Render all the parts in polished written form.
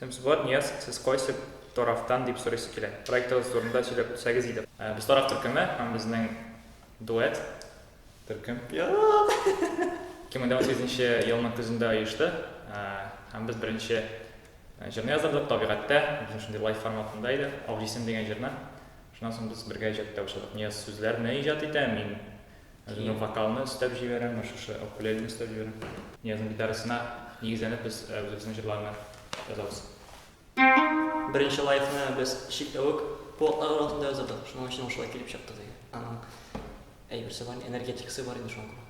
Сәмсубат, Нияз, сез кайсы тарафтан дип сорыйсы килә. Проектыгыз турында сөйләп үтсәгез иде. Без тараф төркеме һәм безнең дуэт төркем. 2018 нче елның көзендә оешты. Һәм без беренче җырны яздырдык табигатьтә, безнең шундый лайв форматында иде, Ак җисем дигән җырны. Шуннан соң без бергә иҗат итә башладык. Нияз сүзләрне иҗат итә, мин үземнең вокалны өстәп җибәрәм, шушы укулелены өстәп җибәрәм. Ниязның гитарасына нигезләнеп без үзебезнең җырларны язабыз. Беренче лайфны без чикләвек куаклары арасында яздырдык, шуның өчен ул шулай килеп чыкты теге. Аның әйберсе бар, энергетикасы бар инде шуңа күрә.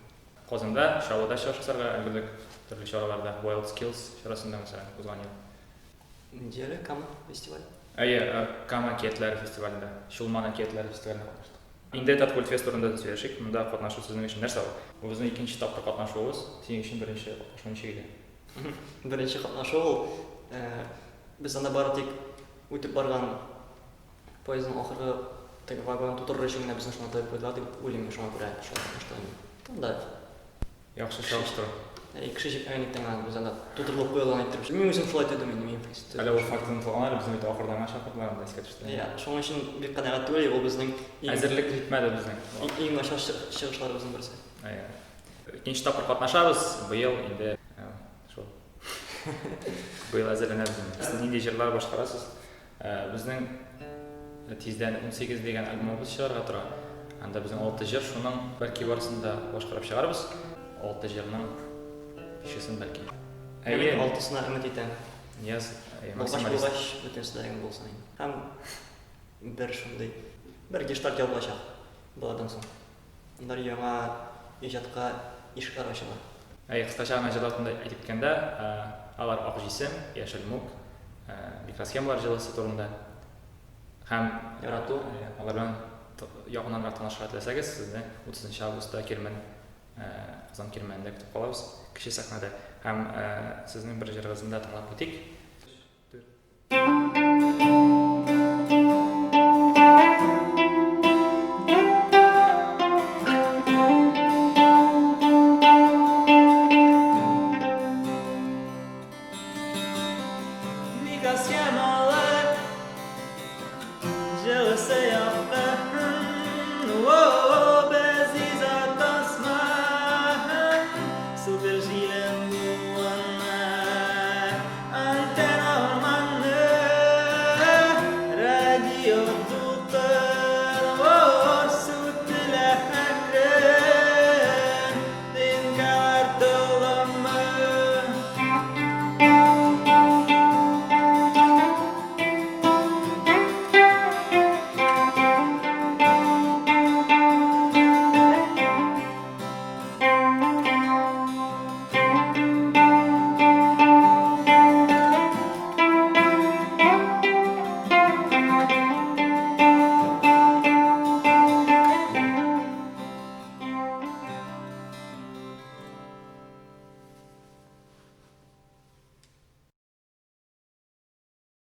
Казанда, Чаллыда чыгыш ясарга өлгердек төрле чараларда, Wild Skills чарасында, мәсәлән, узган ел. Нинди әле? Кама фестивале? Әйе, Кама әкиятләре фестивалендә, Чулман әкиятләре фестивалендә катнаштык. Инде Таткультфест турында да сөйләшик. Монда катнашу сезнең өчен нәрсә ул? Бу безнең икенче тапкыр катнашуыбыз. Синең өчен беренче катнашу ничек иде? Беренче катнашу ул, без анда бары тик үтеп барган поездның ахыргы теге вагонын тутырыр өчен генә безне шунда тыгып куйдылар дип уйлыйм мин, шуңа күрә шулай катнаштык инде. Анда Яхшы чагыштыру. Әй, кеше җитмәгән икән аны, без анда тутырылып куелган иттереп. Мин үзем шулай тойдым инде, минем хис. Әле ул факт онытылган әле, безне бит ахырдан гына чакырдылар анда, искә төште. Иә, шуның өчен бик канәгать түгел, ул безнең иң Әзерлек җитмәде безнең. Иң начар чыгышларыбызның берсе. Әйе. Икенче тапкыр катнашабыз, быел инде шул. Быел әзерләнәбез инде. Сез нинди җырлар башкарасыз? Безнең тиздән 18 дигән альбомыбыз чыгарга тора. Анда безнең 6 җыр, шуның бәлки барысын да башкарып чыгарбыз. 6 җырның бишесен бәлки. Әйе. Мин алтысына өмет итәм. Нияз, максималист. Булгач, булгач, бөтенесе дә булсын инде. Һәм бер шундый, бер гештальт ябылачак болардан соң. Аннары яңа иҗатка ишекләр ачыла. Әйе, кыскача гына җырлар турында әйтеп киткәндә, алар Ак җисем, Яшел мүк, Микросхемалар җылысы турында һәм Ярату. Алар белән якыннанрак танышырга теләсәгез, сезне 30 нчы августта Кирмән, Казан Кирмәнендә көтеп калабыз, кече сәхнәдә. Һәм сезнең бер җырыгызны да тыңлап үтик.